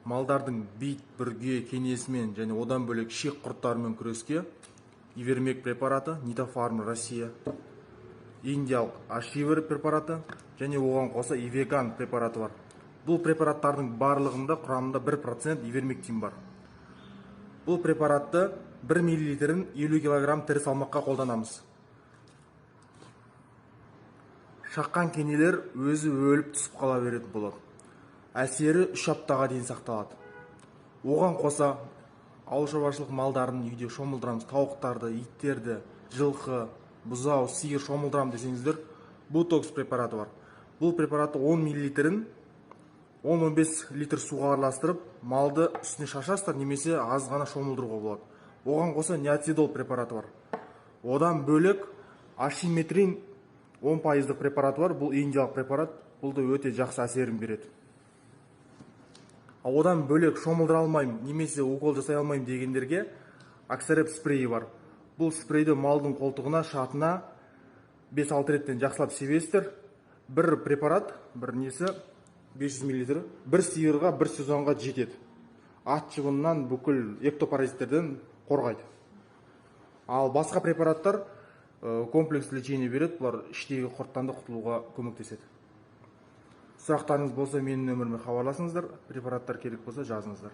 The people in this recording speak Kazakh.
Малдардың бит, бүрге, кенесімен және одан бөлек шек құрттарымен күреске Ивермек препараты, Нитофарм Россия, индиялық Ашивер препараты және оған қоса Ивеган препараты бар. Бұл препараттардың барлығында құрамында 1% ивермектин бар. Бұл препаратты 1 миллилитрін 50 килограмм тірі салмаққа қолданамыз. Шаққан кенелер өзі өліп түсіп қала беретін болады. Әсері 3 аптаға дейін сақталады. Оған қоса ауыл шаруашылық малдарын үйде шомылдырамыз, тауықтарды, иттерді, жылқы, бұзау, сиыр шомылдырамын десеңіздер, Бутокс препараты бар. Бұл препаратты 10 миллилитрін 10-15 литр суға араластырып, малды үстіне шашасыздар немесе аз ғана шомылдыруға болады. Оған қоса Неоцидол препараты бар. Одан бөлек Ашиметрин 10 пайыздық препараты бар. Бұл индиялық препарат, бұл да өте жақсы әсерін береді. Ал одан бөлек шомылдыра алмаймын немесе укол жасай алмаймын дегендерге Оксареп спрейі бар. Бұл спрейді малдың қолтығына, шатына 5-6 реттен жақсылап себесіздер. Бір препарат, бір несі 500 миллилитр, бір сиырға бір сезонға жетеді. Ат шыбынынан, бүкіл эктопаразиттерден қорғайды. Ал басқа препараттар комплекс лечение береді, бұлар іштегі құрттан да құтылуға көмектеседі. Сұрақтарыңыз болса, менің нөміріме хабарласыңыздар, препараттар керек болса жазыңыздар.